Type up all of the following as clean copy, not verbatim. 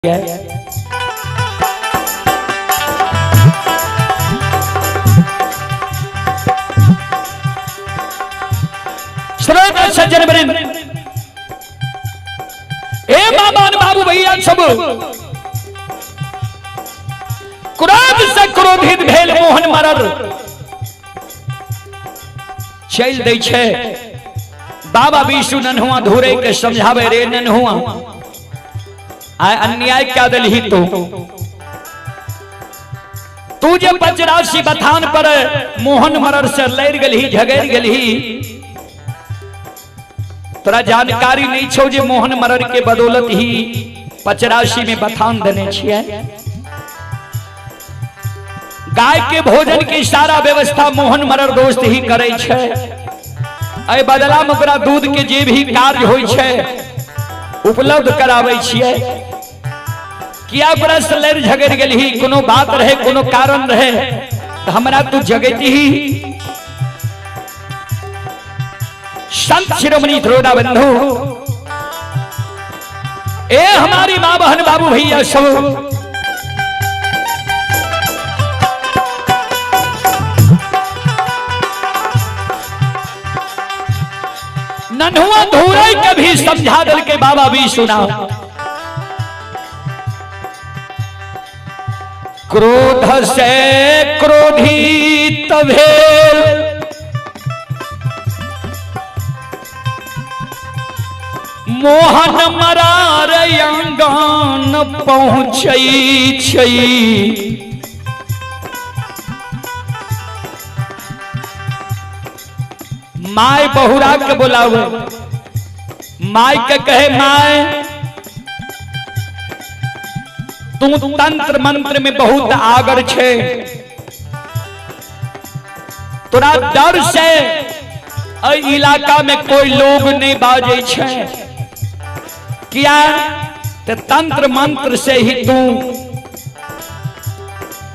श्रोता सज्जन वृंद, ए मामान बाबू भैया सब, क्रोध से क्रोधित भेल मोहन मरर चल दै छै। बाबा विष्णु नन्हुआ धुरे के समझावे, रे नन्हुआ, आय अन्याय क्या दलही तू? तू जे पचराशी बथान पर मोहन मरर से लड़ गेलही, झगड़ गेलही, तोरा जानकारी नहीं छौ जे मोहन मरर के बदौलत ही पचराशी में बथान देने छियै। गाय के भोजन की सारा व्यवस्था मोहन मरर दोस्त ही करे छै। एहि बदला में ओकरा दूध के जे भी कार्य होइ छै उपलब्ध कराबै छियै। किया ओकरा से लड़ झगड़ गेलही? कोनो बात रहे, कोनो कारण रहे तऽ हमरा तू जगैती। संत शिरोमणि द्रोणा बंधु, ए हमारी माँ बहन बाबू भैया सब, नन्हुआ धूरे कभी समझा दल के बाबा भी सुना। क्रोध से क्रोधित भेल मोहन मरार अंगन पहुँचै छै। My बहुरा के बोलावे, my के कहे, my तू तंत्र मंत्र में बहुत आगर छे, तोरा डर से एहि इलाका में कोई लोग नहीं बाजे छे। किया ते तंत्र मंत्र से ही तू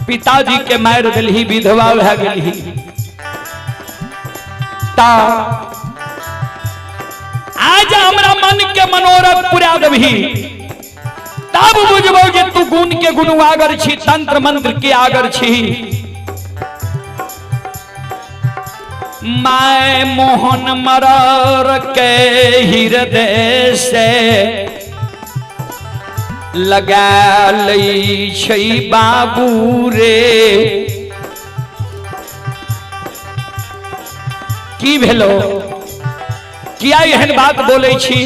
पिताजी के मार दिलही, विधवा भए गेलही। ता आज हमरा मन के मनोरथ पूरा देबही तब बुझबौ जे तू गुण के गुण आगर छी, तंत्र मंत्र के आगर छी। My Mohan मरर के हृदय से लगा लै छै बाबू रे। की भेलो? किया एहन बात बोलै छी?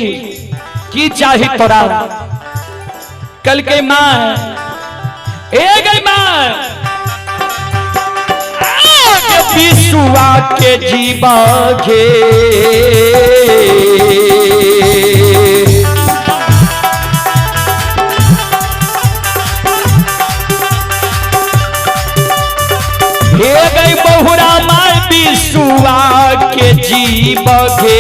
की चाही तोरा? कल के माँ, ए गई माँ, विशुआ के जीवा घे। हे गई बहुरा माय विशुआ के जीव घे।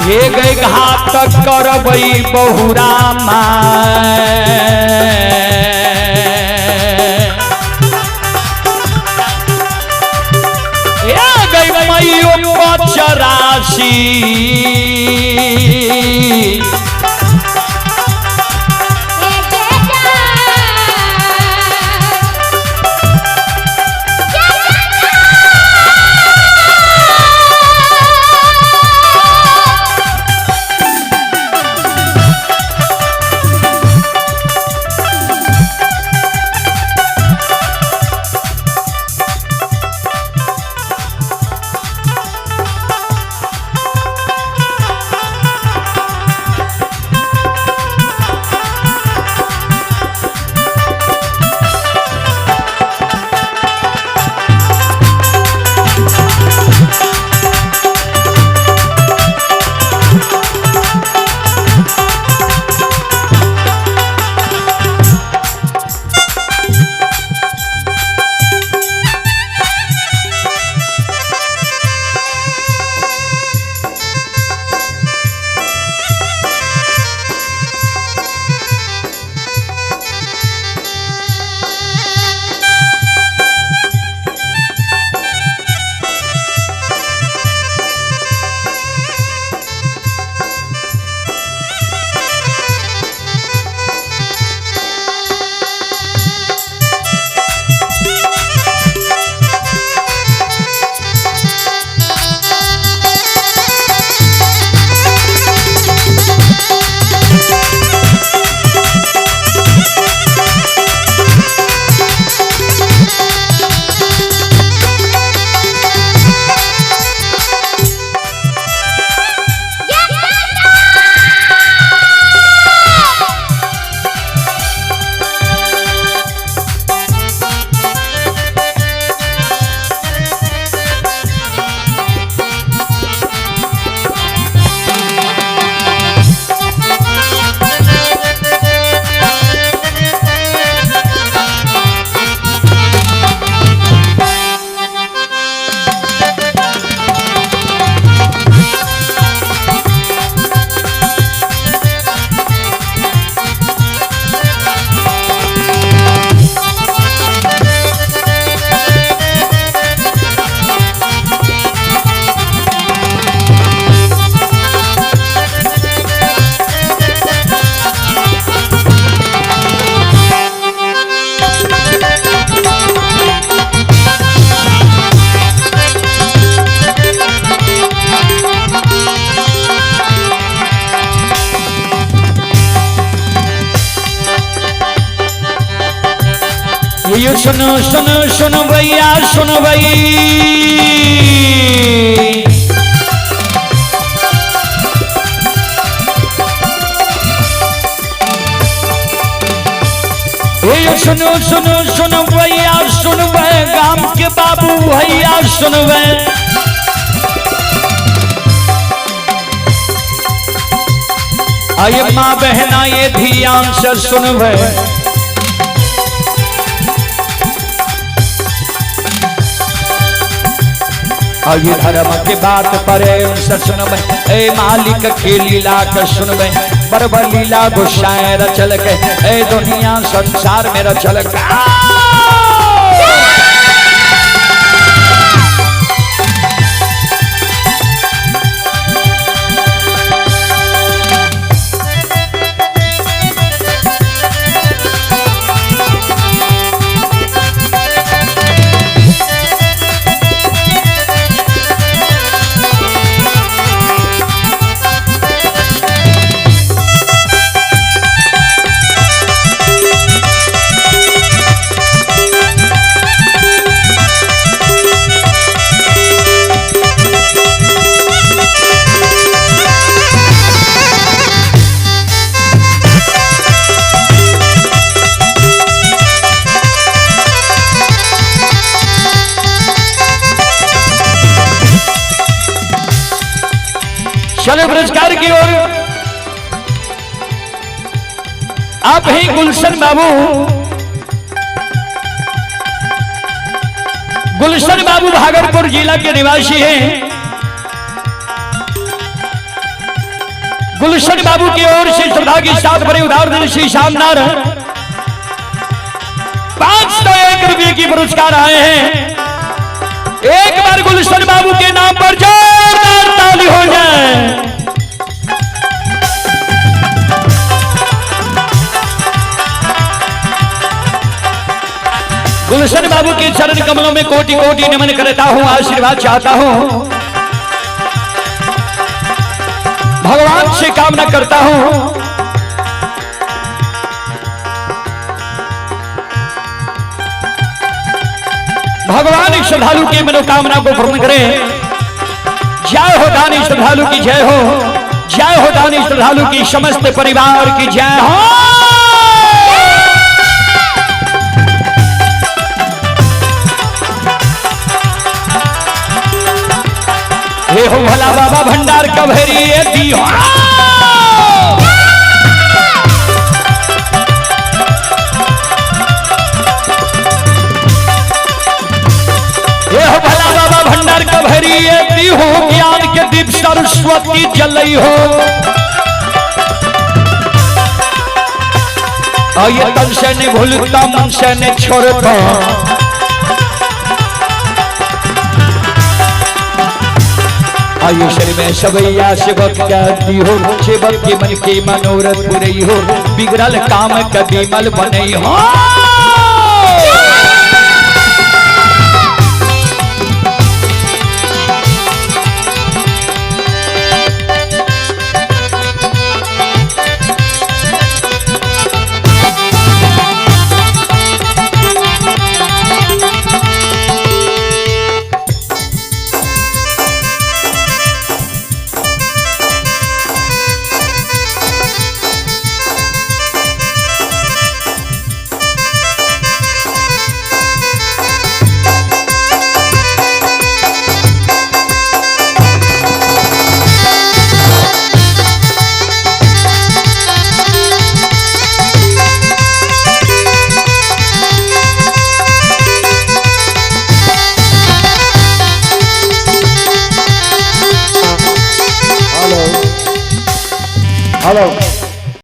हे गई घात करबई बहुरा my. हे गई मैयो पचराशी। सुनो सुनो सुनो भैया सुनो भई। सुनो सुनो सुनो भैया सुनबे, गाम के बाबू भैया सुनबे। आये माँ बहना ये ध्यान से सुनबे। आये धर्म के बात पर सुनबे, ए मालिक के लीला के सुनबे। बरबर लीला गुस्साए रचल के, ए दुनिया संसार में रचल के। चलो पुरस्कार की ओर। आप ही गुलशन बाबू, गुलशन बाबू भागलपुर जिला के निवासी हैं। गुलशन बाबू की ओर से श्रद्धा के साथ बड़े उदार दिल से शानदार 501 रुपये की पुरस्कार आए हैं। एक बार गुलशन बाबू के नाम पर जोरदार ताली हो जाए। गुलशन बाबू के चरण कमलों में कोटि कोटि नमन करता हूं, आशीर्वाद चाहता हूं, भगवान से कामना करता हूं। भगवान श्रद्धालु की मनोकामना को पूर्ण करें। जय हो दानी श्रद्धालु की जय हो, जय हो दानी श्रद्धालु की समस्त परिवार की जय हो। हे हो भोला बाबा भंडार कभेरी दी हो। हे हो भोला बाबा भंडार कभेरी दी हो, ज्ञान के दीप सरस्वती जलई हो। ये तन से नहीं भूलता मन से नहीं छोड़ता, आयुषर में सबैया सेवक दी हो, सेवक के मन के मनोरथ पुरई हो, बिगड़ल काम कदीमल बनई हो। हेलो।